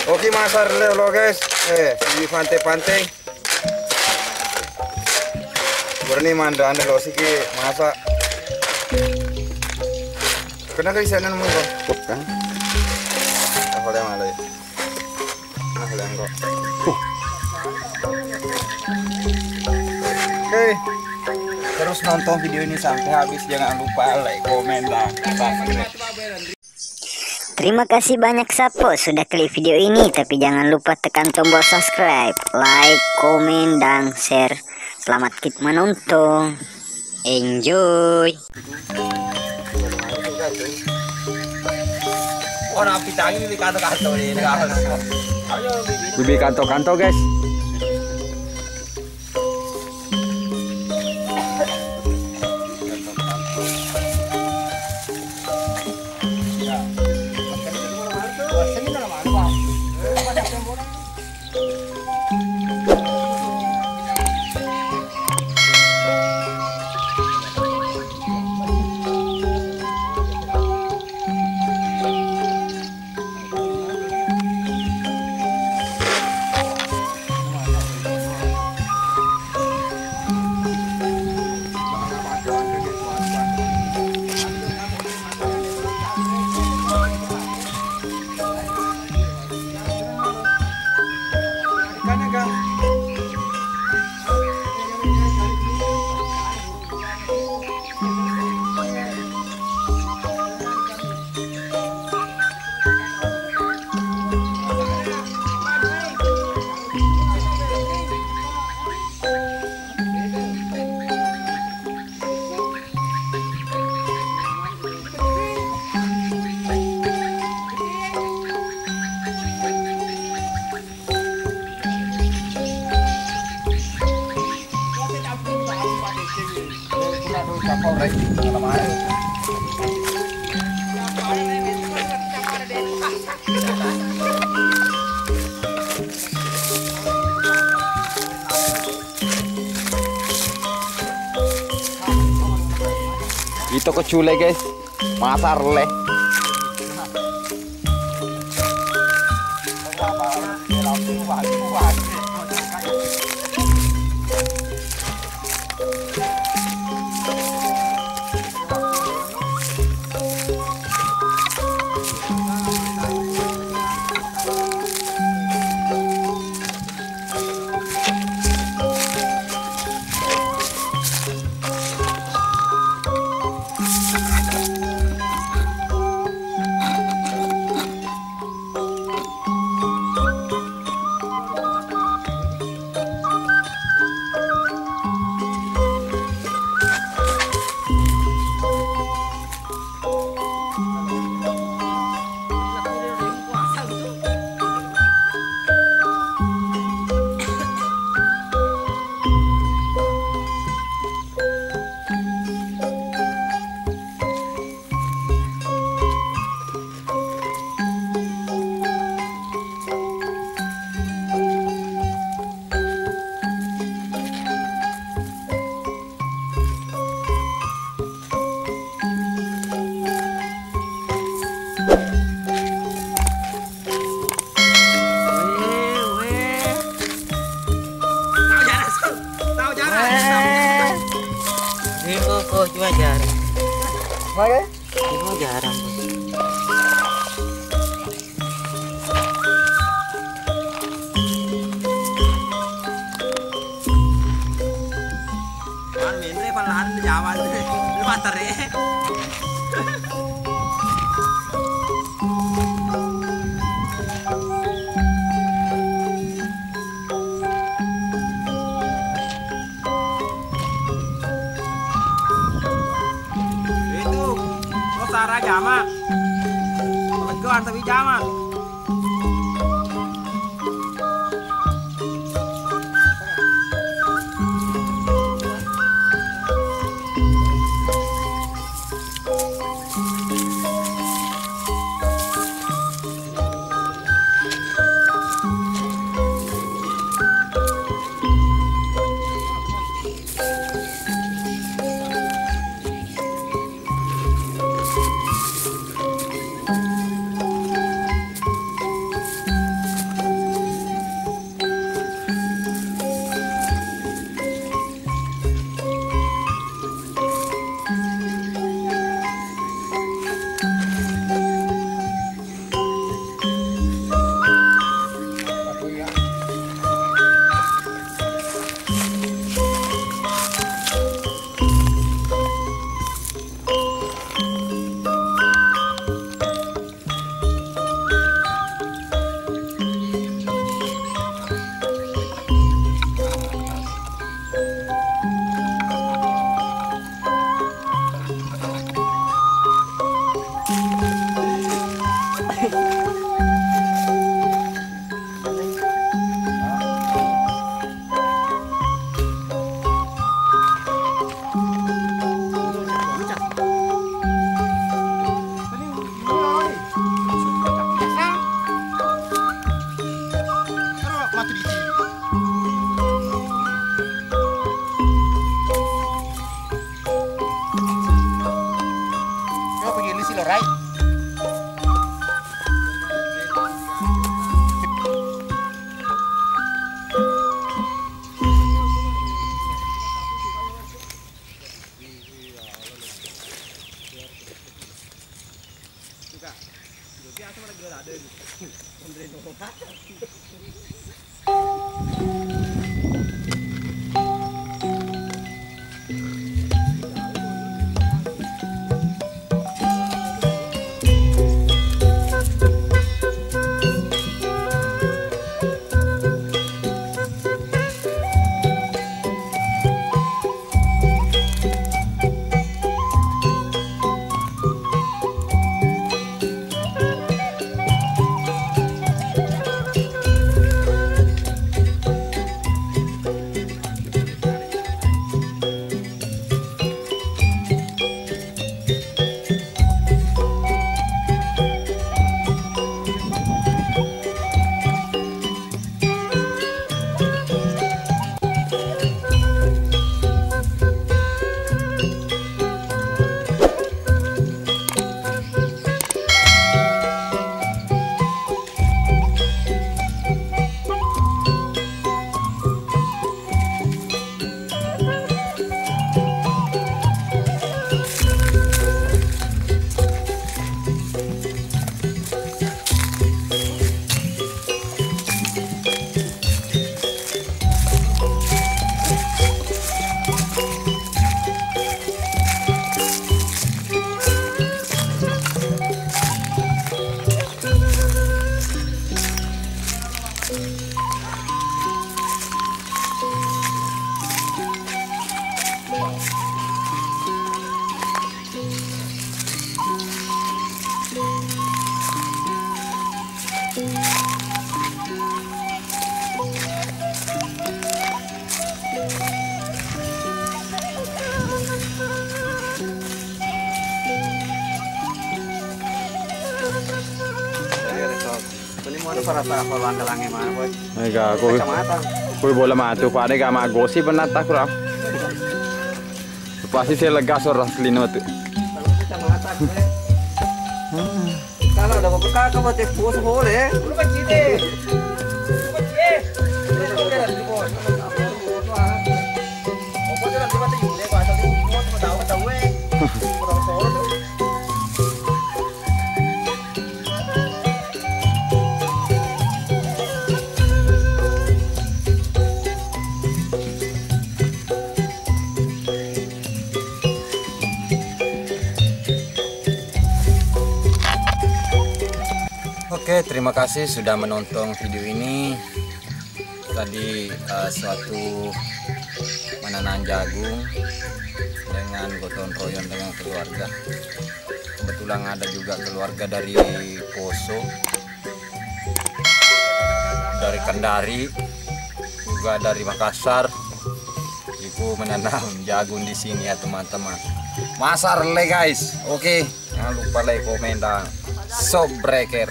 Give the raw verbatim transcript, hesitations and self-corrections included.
Oke, masa' le lo, guys. Eh, di pantai-pantai. Berani mandan lo siki masa'. Kena ke sana nemu kok. Kok kan? Apa le malai? Nah, le kok. Oke. Terus nonton video ini sampai habis, jangan lupa like, komen, dan subscribe. Terima kasih banyak Sappo sudah klik video ini, tapi jangan lupa tekan tombol subscribe, like, komen, dan share. Selamat kit menonton. Enjoy. Ora pitangi bibi kanto-kanto ini, guys. Bibi kanto-kanto, guys. Ito ko cule, guys. Masar le. Ini kok, kok cuma jarang. Mana? Cuma jarang. Anu, menre pallahan Jawa. Lu matare. Itu, oh, Sara jama. Lego antar jama. Coba pergi lisi lo, Rai. Tuli mono parasa apa landalange mana, boy? Ega, koi, kacamata. Koi bola matu, pada ga maggosip penata kura. Pasti saya lega soro lino tu. Kacamata, boy. Kalau ada kau kakak mau tes pos boleh. Lu kecil deh. Lu kecil. Lu kecil. Lu kecil. Lu kecil. Lu kecil. Oke, terima kasih sudah menonton video ini. Tadi, eh, suatu menanam jagung dengan gotong royong dengan keluarga. Kebetulan ada juga keluarga dari Poso, dari Kendari, juga dari Makassar. Ibu menanam jagung di sini ya, teman-teman. Masar le, guys. Oke, jangan lupa like, komen, dan subscribe.